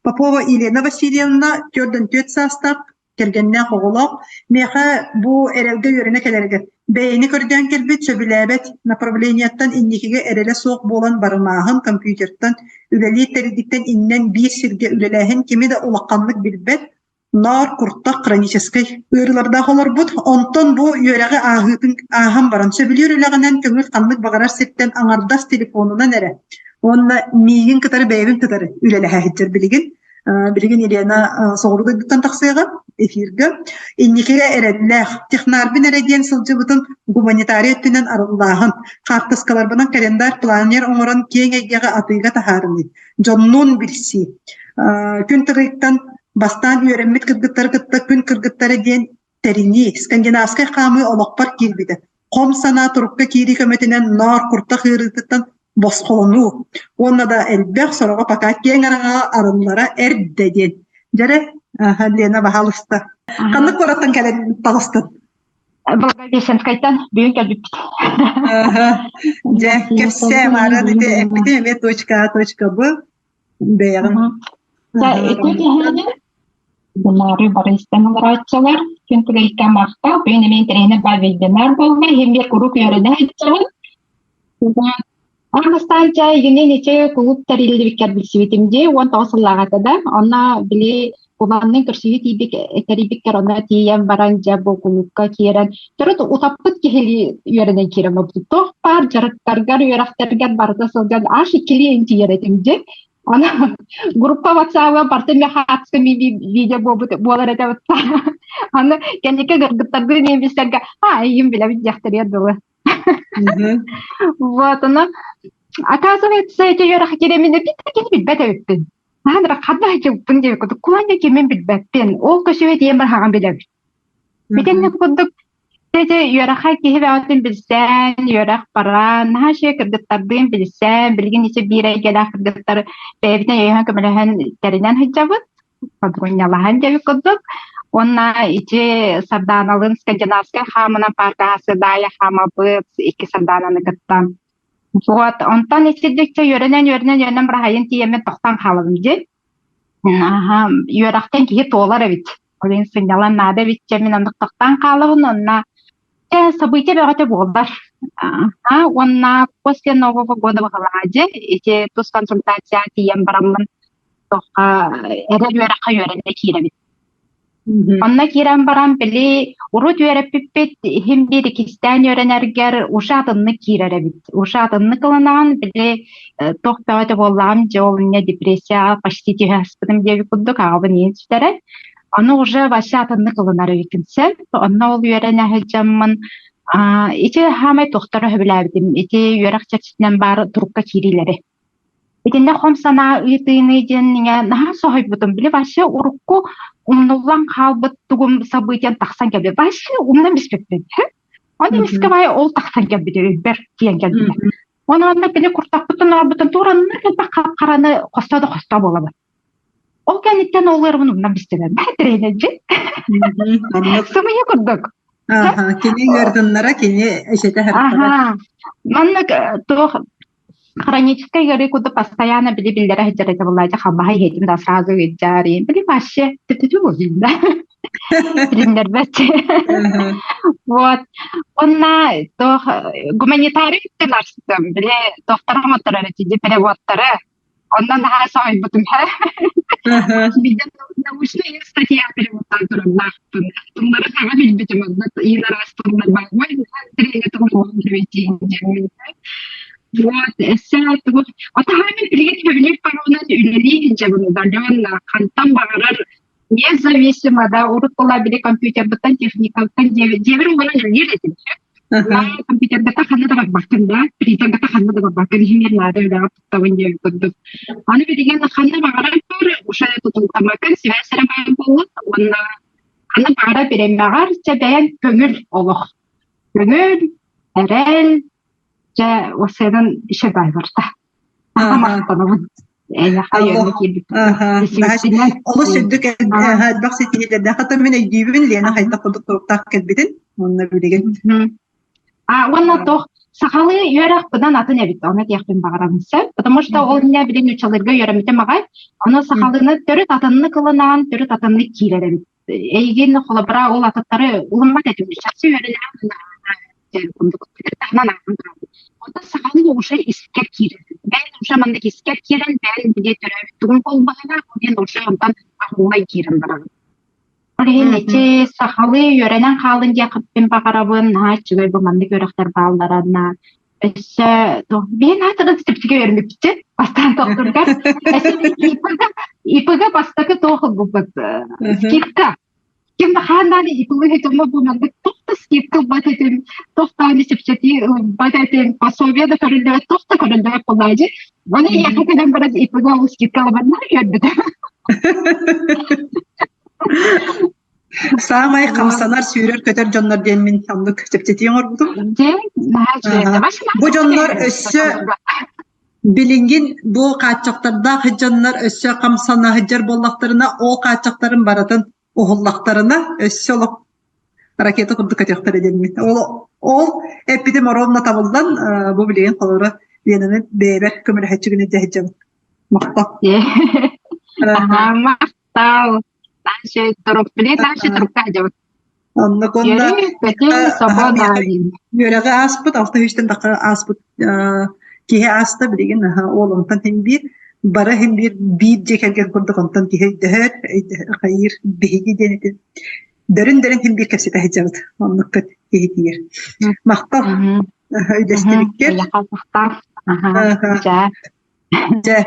Попова Елена Васильевна 44 саастаах, кэргэннээх оҕолоох. Миэхэ бу эрэлгэ үөрэнэ кэлэригэр бэйэни көрдөөн кэлбит сөбүлээбэт направлениеттан инникигэ эрэлэ суох буолан барымааһын компьютертан үлэлиир тэрилтиттэн иннэн биир сиргэ үлэлээһин кими да улаханнык билбэт ноор куртах хроническай ыарыылардаах олорбут. Онтон бу үөрэҕи ааһыытын ааһан баран сөбүлүүр үлэҕинэн көҥүл ханнык баҕарар сиртэн аҥардас телефонунан эрэ уонна миигин кытары бэйэбин кытары үлэлэһэ сылдьар билигин. Билигин Елена соҕуруу дойдуттан тахсыаҕа эфиргэ. Инникигэ эрэллээх, технарбын эрэ диэн сылдьыбытын гуманитарий өттүнэн арыллааһын, хаартыскаларбынан календарь планер оҥорон киэҥ эйгэҕэ атыыга таһаарыныы, дьоннуун билсии. Күн тырыйтан бастаан үөрэммит кыргыттары кытта күн кыргыттара диэн тэринии, скандинавскай хаамыы олохпор киирбитэ. Хом санаа турукка киирии көмөтүнэн ноор куртах ыарыытыттан босхолонуу уонна да элбэх сороҕо пока киэҥ араҥаҕа арыллара эрдэ диэн. Дьэрэ, Лена, баһаалыста. Ханнык куораттан кэлэн таҕыстын? Благовещенскайтан бүгүн кэлбиппит. Дьэ, кэпсээ, Мара, ити эппитим эмиэ точка А, точка Б бэйэҕин. Ити киһини Бары бары истэн олорооччулар. Күн түгэйкэ махтал. Бүгүн эмиэ интэриэһинэй баар вебинар буолла. Иһин биир куруук үөрэнэ сылдьабын. Аан бастаан чэ игинин ити кулууп тэриллибиккэр билсибитим дии 19 сыллааҕыта да. Онно били куланнын көрсүһүү тиийбик тэрийбиккэр онно тиийэн баран дьэ бу кулуупка киирэн төрүт утаппыт киһилии үөрэнэн киирэн барбытым. Туох баар дьарыктаргар, үөрэхтэргэр барыта сылдьан аж иккилии тиийэр этим дии. Аны группа WhatsApp-га барыта мехатска видео буолар этэ Аны кэнники кыргыттардыын иэбистэргэ а эйигин билэбит диэхтэригэр дылы. Вот, ону оказывается, эти үөрэх киремини биир киһи билбэт эбиппин. Наһаа эрэ ханна сылдьыбыппын диэбит курдук, куланьа кимин билбэппин. Ол көсүбэ тиийэн бараһаҕын билэбин. Итинник курдук ити үөрэххэ киһи бөҕөтүн билсэн, үөрэх баран, наһаа үчүгэй кыргыттардыын билсэн, билигин ити биир эйгэлээх кыргыттар бэйэбитин өйөһөн көмөлөһөн тэринэн сылдьабыт. Подгоннялаһан диэбит курдук. Уонна ити Сардааналыын скандинавскай хаамынан пааркаҕа сыдаайа хаамабыт, икки Сардаананы кытта. Вот, онтон итирдикчэ үөрэнэн үөрэнэн үөрэнэн быраһайын тиийэммин тохтоон хаалабын дии. Аха, үөрэхтэн киһи туолар эбит. Ол иһин сынньалаҥ наада эбит дьэ мин оннук тохтоон хаалабын уонна дьэ событие бөҕөтө буолар. Аха, уонна после Нового года баҕалаадьы ити тус консультацияҕа тиийэн бараммын туохха эрэл үөрэххэ үөрэнэ киирэбит. Онно киирэн баран били урут үөрэппиппит иһин биир иккистээн үөрэнэргэр уже атыннык киирэр эбит. Уже атыннык ылынаҕын били туох бөҕөтө буоллаҕым дьэ ол инньэ депрессияҕа почти түһэ сыспытым диэбит курдук аҕабын иһин сүтэрэн ону уже вообще атыннык ылынар эбиккин сөп. Онно ол үөрэнэ сылдьаммын ити хаамай туохтара сөбүлээбитим ити үөрэх чэрчитинэн баар турукка киириилэри. Итиннэ хом санаа ыйытыыны диэн наһаа соһуйбутум. Били вообще урукку умнуллан хаалбыт тугум событием тахсан кэлбит. Вообще умнан биспиппин. Оны эмискэ бай ол тахсан кэлбит өйбөр тиийэн кэлбитэ. Оны онно били куртахпытын оорбутун тураннар элбэх хап-хараны хосто да хосто буолабын. Ол кэнниттэн ол ыарыбын умнан бистибэм. Тренердьин. Сымыйа курдук. Кини ыардыннара, кини эшете Аха. Маннык туох хроническай ыарыы курдук постоянно били биллэрэ сылдьар этэ буоллааччы халбаһа иһиэтим да сразу ыйдьаар били вообще түтүтү буолбун да билиннэрбэт вот уонна туох гуманитарий өттүн били туохтара оҥотторор этэ переводтары Онно наһаа соһуйбутум Биирдэ научный статья переводтаан турардаахпын. Тыллары саҥа билбитим онно иин араас тыллар баар. Вот, эссе тугу Отаһаамин билигин сөбүлүүр паронан үлэлии сылдьабын удаленно хантан баҕарар независимо да урут була били компьютербыттан техникаттан дьиэбэр уонан үлэлиир этим компьютердата ханна да барбаккын да принтердата ханна да барбаккын иһиҥэр наада үлэҕэ туттабын диэн курдук аны билигин ханна баҕарар уже тутултамаккын связь эрэ баар буолла уонна ханна баҕарар бириэмэҕэр чэ бэйэҥ көҥүл олох көҥүл эрэл чэ уопсайынан ишэ баайбарта махтанабын Олус үрдүк элбэх ситиһиилэрдээх. Хата мин өйдүүбүн Лена хайдах курдук туруктаах кэлбитин. Онно билигин. А уонна туох сахалыы үөрэх быдан атын эбит, ону этиэхпин баҕарабын сөп. Потому что ол инньэ билин нууччалыырга үөрэммитим аҕай, ону сахалыыны төрүт атыннык ылынаан, төрүт атыннык киирэр эбит. Эйигин холобура ол атыттары ылыммат этим. Чахчы үөрэнэҕин таһынан ааһан хаалбыт. Онтон сахалыы уже искэр киирэр. Бэйэн уже маннык искэр киирэн, бэйэн били төрөөбүт тугун буолбаҕына, ол диэн уже онтон аһыллай киирэн бараҕын. Ол иһин ити сахалыы үөрэнэн хаалын диэхпин баҕарабын, наһаа үчүгэй бу маннык үөрэхтэр баалларына өссө биһин аатырын чэпчэки үөрэммиппит бастаан тохтургар ИПГ бастакы туох ылбыппыт скидка ким да хааннаан ИПГ этимэ бу маннык туох да скидка ылбат этим туох даҕаны чэпчэтии ылбат этим пособие да көрүллүбэт туох да көрүллүбэт буоллаадьы Оны эйиэхэ кэлэн баран ИПГ ол скидка ылабаннар үөрбүтэ Саамай хамсанар, сүүрэр-көтөр дьоннор диэн мин оннук чэпчэтии оҥорбутум. Бу дьоннор өссө билиҥҥин бу хааччахтардаах дьоннор өссө хамсана сылдьар буоллахтарына, ол хааччахтарын барытын уһуллахтарына өссө олох ракета курдук көтүөхтэрэ диэммин. Ол, ол эппитим оруобуна табыллан, бу билигин холобура Ленаны бэйэбэр көмөлөһөччү гына дьаһайдьабын. Махтал. Махтал. Дальше турук, биле дальше турукка дьабыт. Оннук онно үөрэҕи ааспыт, алта үстэн тахха ааспыт киһи ааста билигин уол онтон син биир бары син биир биир дьиэ кэргэн курдук онтон киһи өйдөһөр, хайыыр биһиги диэн ити дөрүн-дөрүн син биир кэпсэтэ сылдьабыт. Оннукка киһи тиийэр. Махтал өйдөстүбүккэр. Махтал. Дьэ.